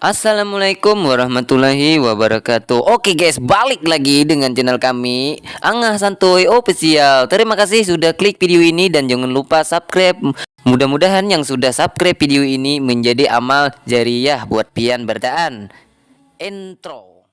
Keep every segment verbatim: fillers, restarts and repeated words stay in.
Assalamualaikum warahmatullahi wabarakatuh. Oke guys, balik lagi dengan channel kami, Angah Santuy Official. Terima kasih sudah klik video ini dan jangan lupa subscribe. Mudah-mudahan yang sudah subscribe video ini menjadi amal jariah buat pian barataan. Intro.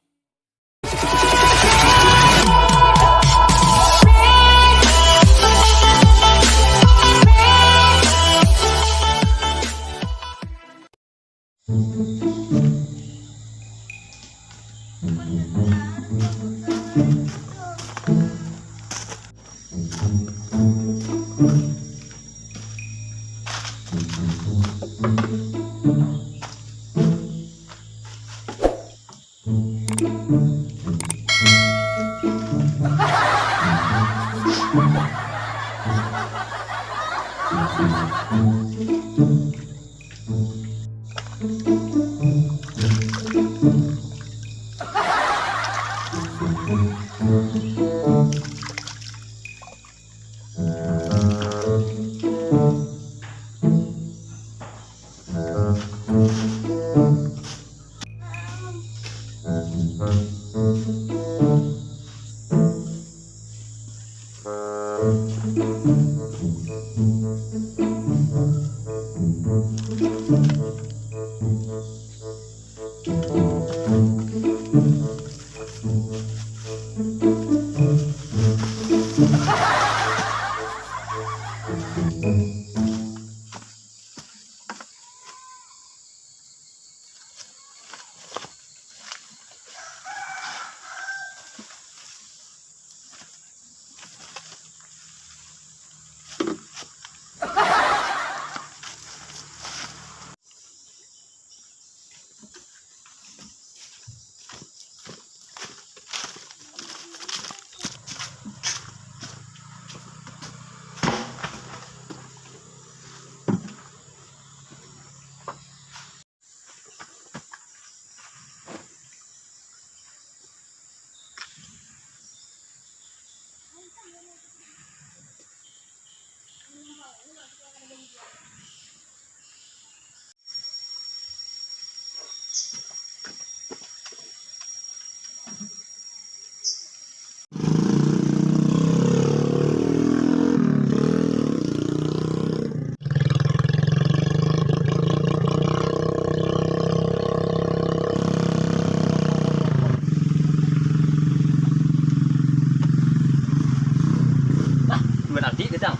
Dua tadi gedang.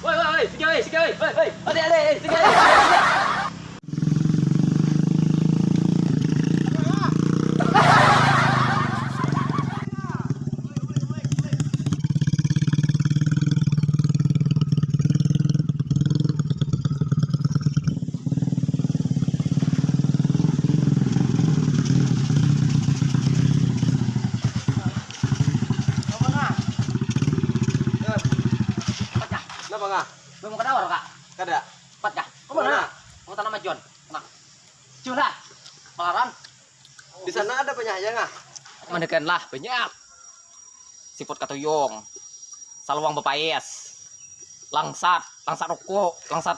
Woi, woi, woi, sikit, woi, sikit, woi, woi, woi, ade, ade, eh, sikit, woi, sikit, sikit. Kenapa, Ngah? Belum mau ke Dawar kah? Kada. Cepat kah? Kemana? Mau tanam John. Nah. John lah. Malaran. Di sana ada banyak aja, Ngah? Mandekan lah, banyak. Siput katuyung. Saluang bapais. Langsat, langsat ruku, langsat,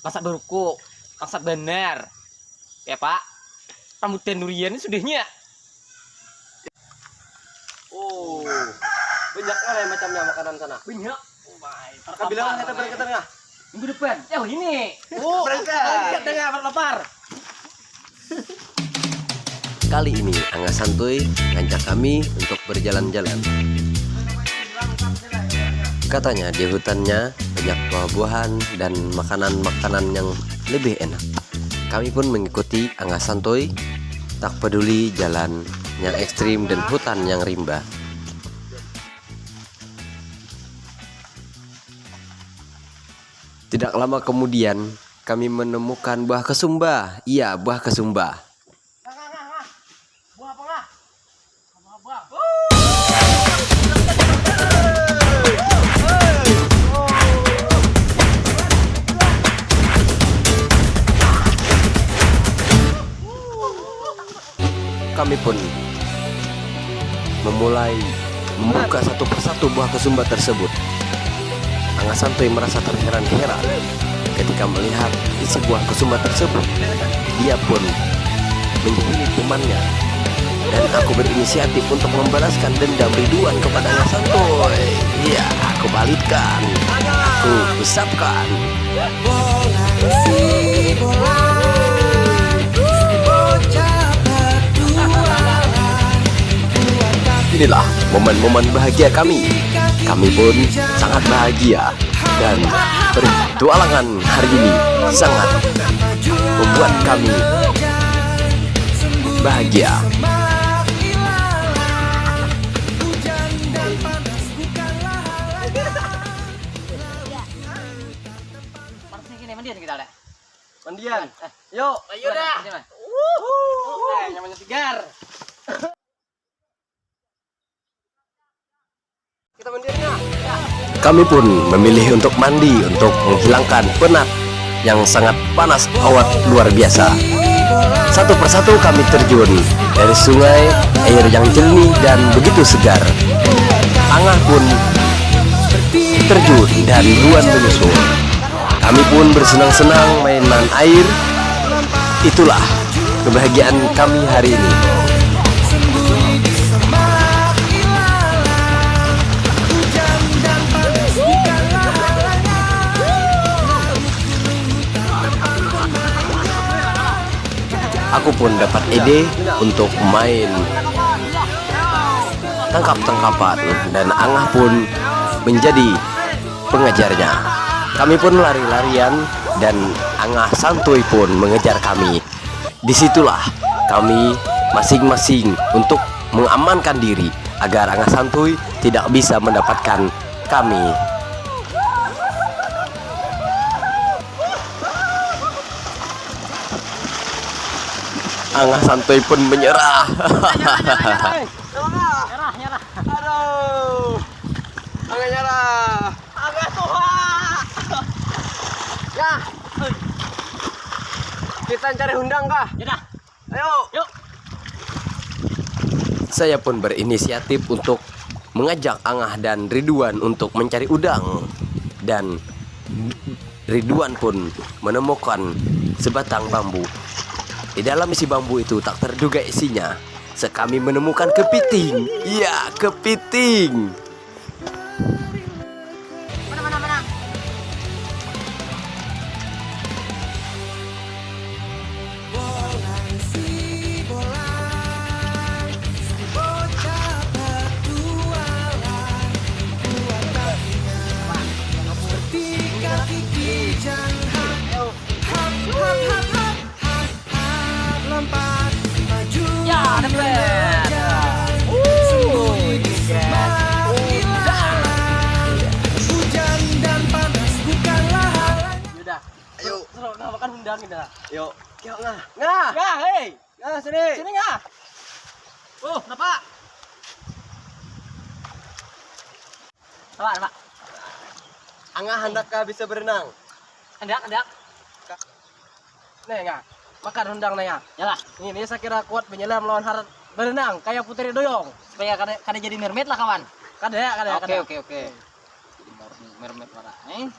langsat beruku, langsat bener. Ya, Pak. Rambutan durian ini sudahnya. Oh, banyak kali macamnya makanan sana. Banyak. Oh my. Kabilang kita berangkat, Ngah? Minggu depan. Eh, ini. Oh, berangkat. Kita nggak lapar. Kali ini Angah Santuy ngajak kami untuk berjalan-jalan. Katanya di hutannya banyak buah-buahan dan makanan-makanan yang lebih enak. Kami pun mengikuti Angah Santuy, tak peduli jalan yang ekstrim dan hutan yang rimba. Tidak lama kemudian, kami menemukan buah kesumba. Iya, buah kesumba. Buah apa, Ngah? Buah, buah. Kami pun memulai membuka satu persatu buah kesumba tersebut. Angah Santuy merasa terheran-heran. Ketika melihat di sebuah kesumbat tersebut, dia pun menjadi temannya. Dan aku berinisiatif untuk membalaskan dendam Ridwan kepadanya, santuy. Iya, aku balitkan. Aku usapkan. Inilah momen-momen bahagia kami. Kami pun sangat bahagia dan bertualangan hari ini sangat membuat kami bahagia. Panas nih sini, mandian kita, Lek. Mandian. Yuk. Ayo dah. Eh, nyamannya segar. Kita mandiannya. Kami pun memilih untuk mandi untuk menghilangkan penat yang sangat panas awet luar biasa. Satu persatu kami terjun dari sungai, air yang jernih dan begitu segar. Angah pun terjun dan Duan menyusul. Kami pun bersenang-senang mainan air. Itulah kebahagiaan kami hari ini. Aku pun dapat ide untuk main tangkap-tangkapan dan Angah pun menjadi pengejarnya. Kami pun lari-larian dan Angah santuy pun mengejar kami. Disitulah kami masing-masing untuk mengamankan diri agar Angah santuy tidak bisa mendapatkan kami. Angah santuy pun menyerah. Nyerah, nyerah. Aduh. Angah nyerah. Agak tuha. Ya. Kita cari hundang kah? Ya dah. Ayo. Yuk. Saya pun berinisiatif untuk mengajak Angah dan Ridwan untuk mencari udang. Dan Ridwan pun menemukan sebatang bambu. Di dalam isi bambu itu tak terduga isinya. Sekami menemukan kepiting. Iya, kepiting. Mana, mana, mana? Ya, dapat. Uh, ini, guys. Udah. Ayo. Seru, nah, makan hundang kita. Yuk. Yuk, Ngah. Ngah. Ya, hei. Ngah, sini. Sini, Ngah. Oh, kenapa? Apa, apa? Angah, handakkah bisa berenang? Hendak, hendak. Nih, Ngah. Makan hundang nih, Ngah. Yalah. Nih, nih saya kira kuat menyelam lawan harat berenang kayak Putri Doyong. Supaya kada, kada jadi mermaid lah, kawan. Kada, kada, Oke, kada. Oke, oke. Jadi mer- mermaid mana? Eh?